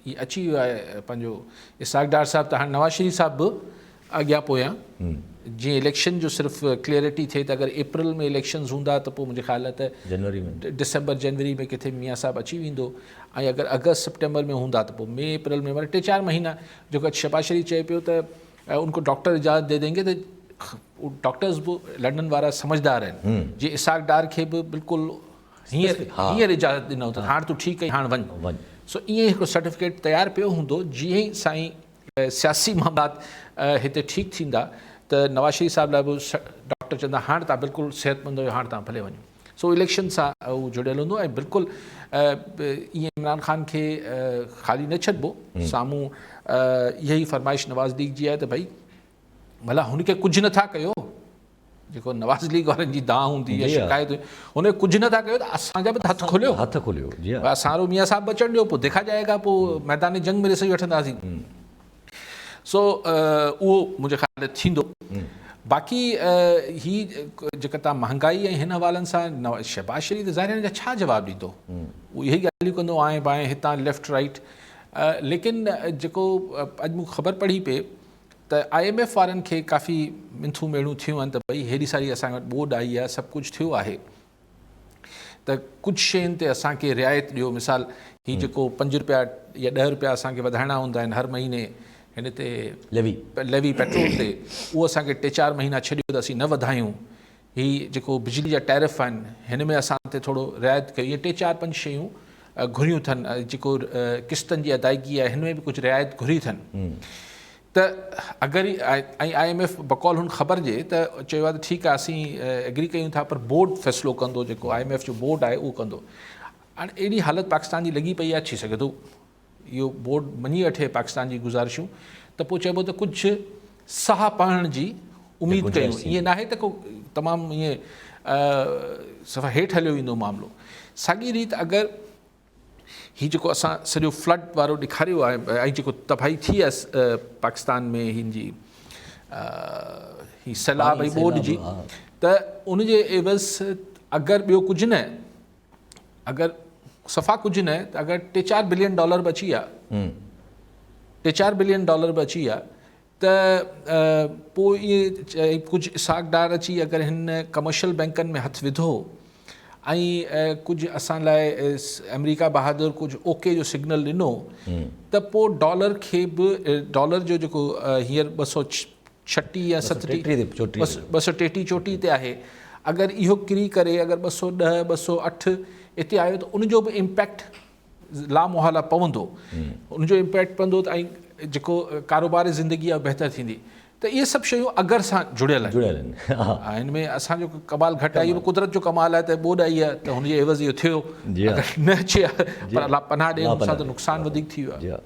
هي اچي ويو آهي پنهنجو اسحاق ڊار صاحب ته هاڻي نواز شريف صاحب به اڳيان پويان جيئن اليڪشن جو صرف ڪليئرٽي ٿئي ته اگر اپريل ۾ اليڪشنز هوندا ته پوء منهنجي خيال آهي ته جنوري ۾ ڊسمبر جنوري ۾ ڪٿي ميان صاحب اچي ويندو ۽ اگر اگست سپٽيمبر ۾ هوندا ته پوء مئي اپريل ۾ معنيٰ ٽي چار مهينا جيڪو اڄ شهباز شريف چئي پيو ته ان کو ڊاڪٽر اجازت the دين گي ته ڊاڪٽرز به لنڊن وارا سمجهدار آهن جي اسحاق ڊار کي به بلڪل هينئر هينئر اجازت ڏنو ته هاڻ تون ٺيڪ آهين هاڻ وڃ سو ائين هڪڙو سرٽيفڪيٽ تيار پيو هوندو جيئن ئي سائين سياسي معاملات هتي ٺيڪ ٿيندا ته نواز شريف صاحب لاء به ڊاڪٽر چوندا هاڻ تان بلڪل صحت مند آهيو هاڻ تان ڀلي وڃو سو اليڪشن سان اهو جڙيل هوندو ۽ بلڪل ائين عمران خان کي خالي نه ڇڏبو سامهون اها ئي فرمائش نواز ليگ جي آهي ته ڀئي ڀلا هن کي ڪجهه نٿا ڪيو جيڪو نواز ليگ وارن جي دانهن هوندي يا شڪايت هئي هن کي ڪجهه نٿا ڪيو ته اسان جا به هٿ کوليو هٿ کوليو جي ها اسان رو ميان صاحب بچڻ ڏيو پوء ديکا جائي گا پوء ميدان جنگ ۾ رسي وٺنداسين سو اهو منهنجي خيال ٿيندو باقي هي جيڪا تان مهانگائي ۽ هن حوالن سان شهباز شريف ته ظاهر هن جا ڇا جواب ڏيندو اهو اهي ڳالهيون ڪندو آئين بائين هتان ليفٽ رائيٽ ليڪن جيڪو اڄ مون خبر پڙهي پئي ته I M F وارن کي ڪافي منٿون ميڙون ٿيون آهن ته ڀئي هيڏي ساري اسان وٽ ٻوڏ آئي آهي سڀ ڪجهه ٿيو آهي ته ڪجهه شين تي اسان کي رعايت ڏيو مثال هي جيڪو پنج روپيا يا ڏهه روپيا اسان کي وڌائڻا هوندا آهن هر مهيني هن تي ليوي ليوي پيٽرول تي اهو اسان کي ٽي چار مهينا ڇڏيو ته اسين نه وڌايون هي جيڪو بجلي جا ٽيرف آهن هن ۾ اسان تي ٿورو رعايت ڪيو اهي ٽي چار پنج شيون گهريون اٿن جيڪو قسطن جي ادائگي آهي هن ۾ به ڪجهه رعايت گهري اٿن ته اگر ۽ I M F بقول هن خبر جي ته چيو آهي ته ٺيڪ آهي اسين ايگري ڪيون ٿا پر بورڊ فيصلو ڪندو جيڪو I M F جو بورڊ آهي اهو ڪندو هاڻي اهڙي حالت پاڪستان جي لڳي پئي آهي ٿي سگهي ٿو اهو بورڊ مڃي وٺي پاڪستان جي گذارشون ته پوء چئبو ته ڪجهه ساهه پهڻ جي اميد ڪيون ائين ناهي ته ڪو تمام ائين صفا هيٺ هليو ويندو معاملو ساڳي ريت اگر هي جيڪو اسان سڄو فلڊ وارو ڏيکاريو آهي ۽ جيڪو تباهي ٿي آهي پاڪستان ۾ هن جي هي سيلاب ۽ ٻوڏ جي ته ان جي عيوض اگر ٻيو ڪجهه نه اگر صفا ڪجهه نه ته اگر ٽي چار بلين ڊالر به اچي ويا ٽي چار بلين ڊالر به اچي ويا ته پوء اهي ڪجهه اسحاق ڊار اچي اگر هن ڪمرشل بينڪن ۾ هٿ وڌو ۽ ڪجهه اسان لاء آمريڪا بهادر ڪجهه اوڪي جو سگنل ڏنو ته پوء ڊالر کي به ڊالر جو جيڪو هينئر 236 يا 37 233 چوٽيهه تي آهي اگر اهو ڪري ڪري اگر 210 208 اتي آيو ته ان جو به امپيڪٽ لامحاله پوندو ان جو امپيڪٽ پوندو ته ۽ جيڪو ڪاروبار زندگي آهي بهتر ٿيندي ته اهي سڀ شيون اگر سان جڙيل آهن جڙيل آهن هن ۾ اسان جو ڪمال گهٽ آهي اهو به قدرت جو ڪمال آهي ته ٻوڏ آئي آهي ته هن جي عيوض اهو ٿيو اگر نه اچي ها پر الله پناهه ڏي ان سان ته نقصان وڌيڪ ٿي ويو آهي.